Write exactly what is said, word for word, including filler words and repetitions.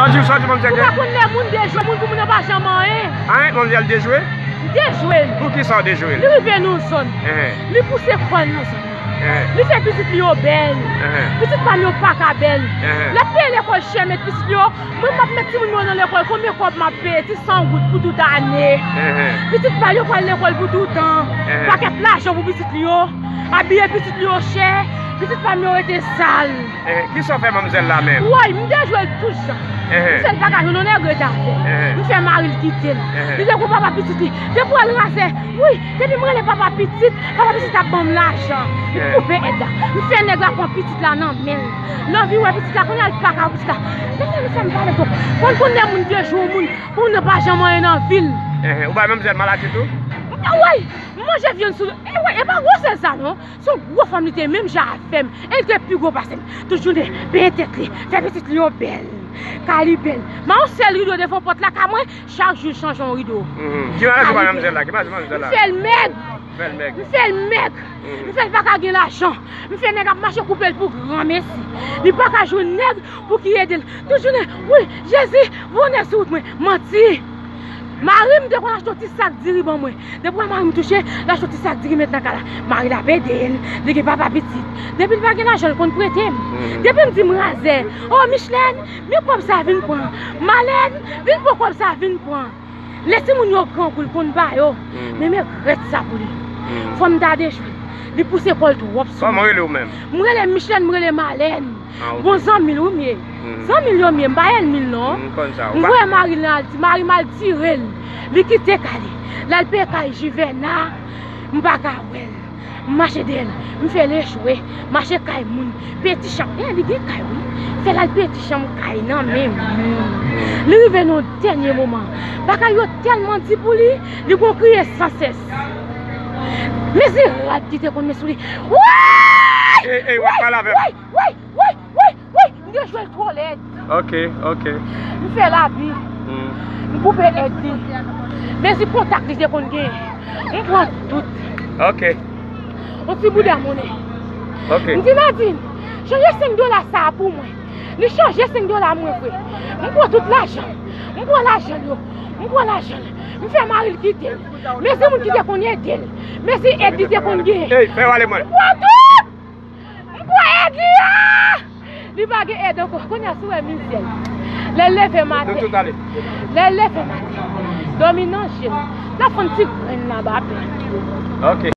Sa w di, sa w di, manmzèl? Ou pa konn lè moun dejwe moun pou moun nan pa janm anyen. Hein, manmzèl dejwe? Dejwe l. Pou ki sa w dejwe l? Li rive nan zòn. Li pouse kò l nan zòn nan. Li fè pitit li yo bèl. Pitit pa m yo pa ka bèl. L ap peye lekòl chè, met pitit li yo. Mwen, m ap met timoun mwen nan lekòl, konbyen kòb m ap peye? Ti san goud pou tout ane. Pitit pa l yo pral lekòl pou toutan. Pakèt lajan pou pitit li yo. Abiye pitit li yo chè. Pitit pa m yo rete sal. Kisa w fè manmzèl la menm? Woy, m dejwe l tout jan. M fè l pa ka jwenn yon nèg ret avè l. M fè mari l kite l. Li te gon papa pitit li. Depi w wè l razè, wi, depi m rele papa pitit, papa pitit ap ban m lajan. M koupe èd la. M fè nèg la pran pitit la nan men l. L anvi wè pitit la, kounye a l pa ka wè pitit la. Mezanmi, sa m pale twòp. Fò n konn lè moun dejwe moun, pou moun nan pa janm anyen nan vi l. Ou bay manmzèl maladi tou? Woy, m manje vyann sou li. E woy, e pa gwosè sa non. Se yon gwo fanm li te ye, menm jan avè m. E li te pi gwo pase m. Tout jounen, benyen tèt li, fè pitit li yo bèl. Kay li bèl. M a yon sèl rido devan pòt lakay mwen, chak jou l chanje yon rido. Ki maladi w bay manmzèl la? Ki maladi manmzèl la? M fè l mèg. Fè l mèg. M fè l mèg. M fè l pa ka gen lajan. M fè nèg ap mache koupe l pou granmesi. Li pa ka jwenn nèg pou ki ede l. Tout jounen, wi, Jezi, voye yon nèg sou wout mwen. Manti. Mari m te konn achte yon ti sak diri ban mwen. Depi w wè mari m touche, l achte yon ti sak diri met nan kay la. Mari l ap ede l, li gen papa pitit. Depi l pa gen lajan, l konn prete m. Depi m di m razè, o Michelène, men kòb sa vin pran. Malène, vin pran kòb sa vin pran. Lè timoun yo grangou, l konn ba yo. Men men rèt sa pou li. Fò m ta dejwe l. Li pouse kò l twòp sou mwen. Kòman w rele w menm? M rele Michelène, m rele Malène. Bon zanmi l wi m ye. Zanmi l yo m ye, m pa ènmi l non. M voye mari l al, mari m al tire l. Li kite kay li. L al peye kay Jivèna, m pa ka wè l. M mache dèyè l, m fè l echwe. Mache kay moun, peye ti chanm. E li gen kay wi. Fè l al peye ti chanm kay nan men moun. Li rive nan yon dènye moman. Bagay yo tèlman di pou li, li gon kriye sansès. Mezi rad ki te konn met sou li. Woy! Ey, ey, w ap pale avè m. Woy, woy, woy, woy, woy, woy, m dejwe l twò lèd. Ok, ok. M fè l abi. M koupe èd li. Mezi kontak li te konn genyen. M pran tout. Ok. Yon ti bouda monnen. Ok. M di Nadine, chanje senk dola sa a pou mwen. Li chanje senk dola mwen vre. M pran tout lajan. M pran lajan l yo. M pran lajan l. M fè mari l kite l. Mezi moun ki te konn ede l. Mezi èd li te konn genyen. Ey, fè w ale mwen. M pran tout! M pran èd li a! Li pa gen èd ankò. Kounye a si w wè mizè l. Lè l leve maten. Lè l leve maten. Dòmi nan je l. L ap fann ti grenn nan baben. Ok.